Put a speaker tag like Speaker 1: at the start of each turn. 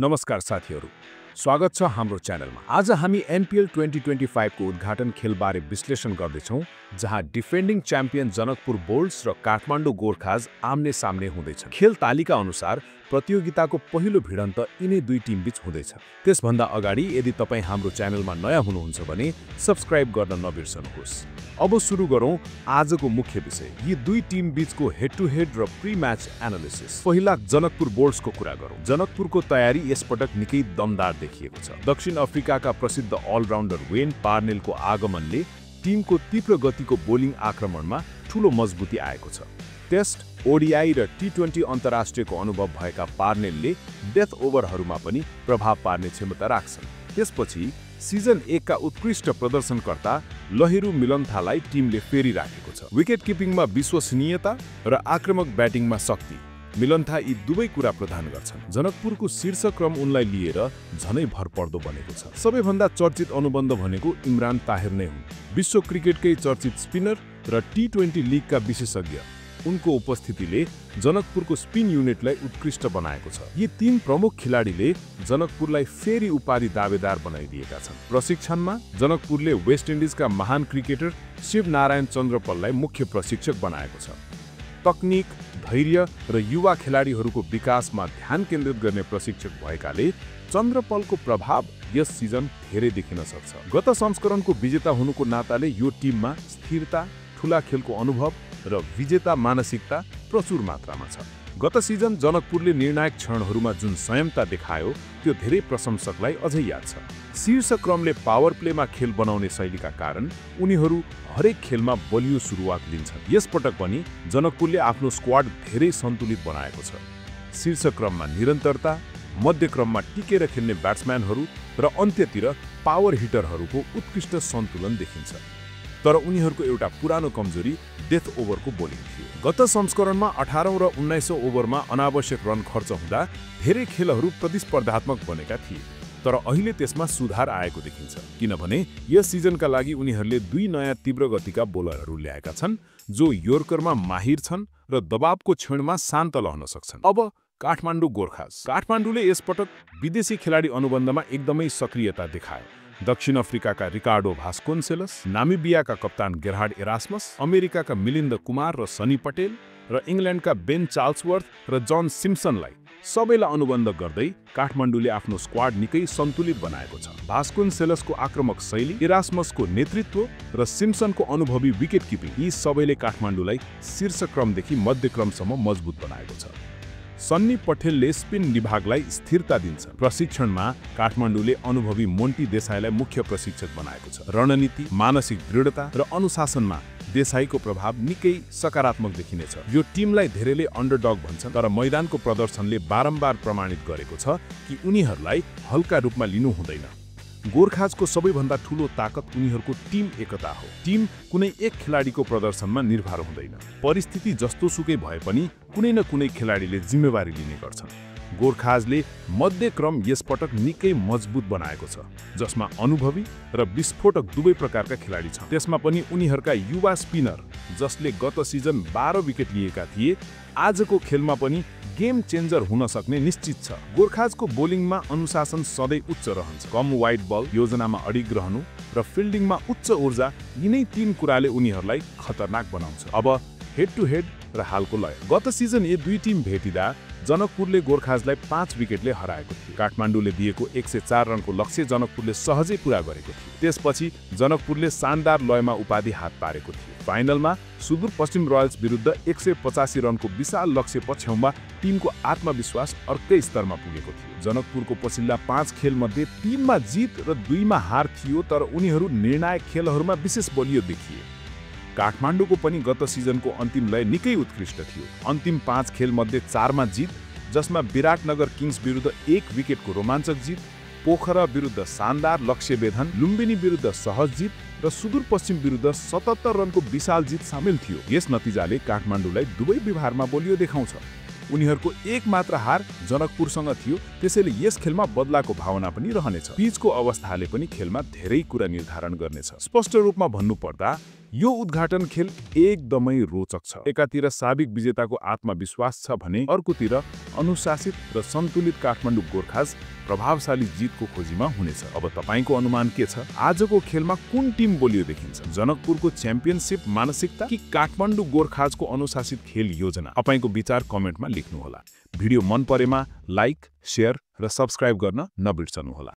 Speaker 1: नमस्कार साथीहरू, स्वागत छ हाम्रो च्यानलमा। आज हामी एनपीएल 2025 को उद्घाटन खेलबारे विश्लेषण गर्दैछौँ, जहाँ डिफेन्डिङ च्याम्पियन जनकपुर बोल्ट्स र काठमाडौँ गोर्खाज आम्ने सामने हुँदैछ। खेल तालिका अनुसार प्रतियोगिताको पहिलो भिडन्त यिनै दुई टिमबीच हुँदैछ। त्यसभन्दा अगाडि यदि तपाईँ हाम्रो च्यानलमा नयाँ हुनुहुन्छ भने सब्स्क्राइब गर्न नबिर्सनुहोस्। अब सुरु गरौँ आजको मुख्य विषय, यी दुई टिम बीचको हेड टु हेड र प्री मैच एनालिसिस। पहिला जनकपुर बोल्ट्सको कुरा गरौँ। जनकपुरको तयारी यसपटक निकै दमदार देखिएको छ। दक्षिण अफ्रिकाका प्रसिद्ध अलराउन्डर वेन पार्नेलको आगमनले टिमको तीव्र गतिको बोलिङ आक्रमणमा ठूलो मजबुती आएको छ। टेस्ट, ओडीआई र टी20 अन्तर्राष्ट्रियको अनुभव भएका पार्नेलले डेथ ओभरहरूमा पनि प्रभाव पार्ने क्षमता राख्छन्। त्यसपछि सिजन 1 का उत्कृष्ट प्रदर्शनकर्ता लहेरु मिलन्थालाई टिमले फेरि राखेको छ। विकेट किपिङमा विश्वसनीयता र आक्रामक ब्याटिङमा शक्ति, मिलन्था यी दुवै कुरा प्रदान गर्छन्। जनकपुरको शीर्ष क्रम उनलाई लिएर झनै भरपर्दो बनेको छ। सबैभन्दा चर्चित अनुबन्ध भनेको इमरान ताहिर नै हुन्। विश्व क्रिकेटकै चर्चित स्पिनर र टी20 लिगका विशेषज्ञ। उनको उपस्थितिले जनकपुरको स्पिन युनिटलाई उत्कृष्ट बनाएको छ। यी तीन प्रमुख खेलाडीले जनकपुरलाई फेरि उपाधि दावेदार बनाइदिएका छन्। प्रशिक्षणमा जनकपुरले वेस्ट इन्डिजका महान क्रिकेटर शिव नारायण चन्द्रपललाई मुख्य प्रशिक्षक बनाएको छ। तकनिक, धैर्य र युवा खेलाडीहरूको विकासमा ध्यान केन्द्रित गर्ने प्रशिक्षक भएकाले चन्द्रपलको प्रभाव यस सिजन धेरै देखिन सक्छ। गत संस्करणको विजेता हुनुको नाताले यो टिममा स्थिरता, ठूला खेलको अनुभव र विजेता मानसिकता प्रचुर मात्रामा छ। गत सिजन जनकपुरले निर्णायक क्षणहरूमा जुन संयमता देखायो त्यो धेरै प्रशंसकलाई अझै याद छ। शीर्ष क्रमले पावर प्लेमा खेल बनाउने शैलीका कारण उनीहरू हरेक खेलमा बलियो सुरुवात लिन्छन्। यसपटक पनि जनकपुरले आफ्नो स्क्वाड धेरै सन्तुलित बनाएको छ। शीर्ष क्रममा निरन्तरता, मध्यक्रममा टिकेर खेल्ने ब्याट्सम्यानहरू र अन्त्यतिर पावर हिटरहरूको उत्कृष्ट सन्तुलन देखिन्छ। तर उनीहरूको एउटा पुरानो कमजोरी डेथ ओभरको बोलिङ थियो। गत संस्करणमा 18औं र 19औं ओभरमा अनावश्यक रन खर्च हुँदा धेरै खेलहरू प्रतिस्पर्धात्मक बनेका थिए। तर अहिले त्यसमा सुधार आएको देखिन्छ, किनभने यस सिजनका लागि उनीहरूले दुई नयाँ तीव्र गतिका बोलरहरू ल्याएका छन् जो योर्करमा माहिर छन् र दबावको क्षणमा शान्त रहन सक्छन्। अब काठमाडौँ गोर्खाज। काठमाडौँले यसपटक विदेशी खेलाडी अनुबन्धमा एकदमै सक्रियता देखायो। दक्षिण अफ्रिकाका रिकार्डो भास्कोन्सेलस, नामिबियाका कप्तान गेरहार्ड एरास्मस, अमेरिकाका मिलिन्द कुमार र सनी पटेल र इङ्ल्यान्डका बेन चार्ल्सवर्थ र जन सिम्पसनलाई सबैलाई अनुबन्ध गर्दै काठमाडौँले आफ्नो स्क्वाड निकै सन्तुलित बनाएको छ। भास्कोन्सेलसको आक्रामक शैली, एरास्मसको नेतृत्व र सिम्पसनको अनुभवी विकेट किपिङ, यी सबैले काठमाडौँलाई शीर्ष क्रमदेखि मध्यक्रमसम्म मजबुत बनाएको छ। सन्नी पटेलले स्पिन विभागलाई स्थिरता दिन्छ। प्रशिक्षणमा काठमाडौँले अनुभवी मोन्टी देसाईलाई मुख्य प्रशिक्षक बनाएको छ। रणनीति, मानसिक दृढता र अनुशासनमा देसाईको प्रभाव निकै सकारात्मक देखिनेछ। यो टिमलाई धेरैले अन्डरडग भन्छन्, तर मैदानको प्रदर्शनले बारम्बार प्रमाणित गरेको छ कि उनीहरूलाई हल्का रूपमा लिनु हुँदैन। गोर्खाजको सबैभन्दा ठूलो ताकत उनीहरूको टिम एकता हो। टिम कुनै एक खेलाडीको प्रदर्शनमा निर्भर हुँदैन। परिस्थिति जस्तोसुकै भए पनि कुनै न कुनै खेलाडीले जिम्मेवारी लिने गर्छन्। गोर्खाजले मध्यक्रम यसपटक निकै मजबुत बनाएको छ, जसमा अनुभवी र विस्फोटक दुवै प्रकारका खेलाडी छन्। त्यसमा पनि उनीहरूका युवा स्पिनर जसले गत सिजन 12 विकेट लिएका थिए, आजको खेलमा पनि गेम चेन्जर हुन सक्ने निश्चित छ। गोर्खाजको बोलिङमा अनुशासन सधैँ उच्च रहन्छ। कम वाइड बल, योजनामा अडिग रहनु र फिल्डिङमा उच्च ऊर्जा, यिनै तीन कुराले उनीहरूलाई खतरनाक बनाउँछ। अब हेड टु हेड र हालको लय। गत सिजन यी दुई टिम भेटिँदा जनकपुरले गोर्खाजलाई 5 विकेटले हराएको थियो। काठमाडौँले दिएको 104 रनको लक्ष्य जनकपुरले सहजै पूरा गरेको थियो। त्यसपछि जनकपुरले शानदार लयमा उपाधि हात पारेको थियो। फाइनलमा सुदूरपश्चिम रोयल्स विरुद्ध 185 रनको विशाल लक्ष्य पछ्याउमा टिमको आत्मविश्वास अर्कै स्तरमा पुगेको थियो। जनकपुरको पछिल्ला 5 खेलमध्ये 3 मा जित र 2 मा हार थियो, तर उनीहरू निर्णायक खेलहरूमा विशेष बलियो देखिए। काठमाडौँको पनि गत सिजनको अन्तिम लय निकै उत्कृष्ट थियो। अन्तिम 5 खेलमध्ये 4 मा जित, जसमा विराटनगर किङ्स विरुद्ध 1 विकेटको रोमाञ्चक जित, पोखरा विरुद्ध शानदार लक्ष्य भेदन, लुम्बिनी विरुद्ध सहज जित र सुदूरपश्चिम विरुद्ध 77 रनको विशाल जित सामेल थियो। यस नतिजाले काठमाडौँलाई दुवै विभागमा बलियो देखाउँछ। उनीहरूको एक मात्र हार जनकपुरसँग थियो, त्यसैले यस खेलमा बदलाको भावना पनि रहनेछ। पिचको अवस्थाले पनि खेलमा धेरै कुरा निर्धारण गर्नेछ। स्पष्ट रूपमा भन्नुपर्दा यो उद्घाटन खेल एकदमै रोचक छ। एकातिर साबिक विजेताको आत्मविश्वास छ भने अर्कोतिर अनुशासित र सन्तुलित काठमाडौँ गोर्खाज प्रभावशाली जितको खोजीमा हुनेछ। अब तपाईको अनुमान के छ? आजको खेलमा कुन टिम बलियो देखिन्छ? जनकपुरको च्याम्पियनशिप मानसिकता कि काठमाडौँ गोर्खाजको अनुशासित खेल योजना? तपाईको विचार कमेन्टमा लेख्नुहोला। भिडियो मन परेमा लाइक, शेयर र सब्स्क्राइब गर्न नबिर्सनुहोला।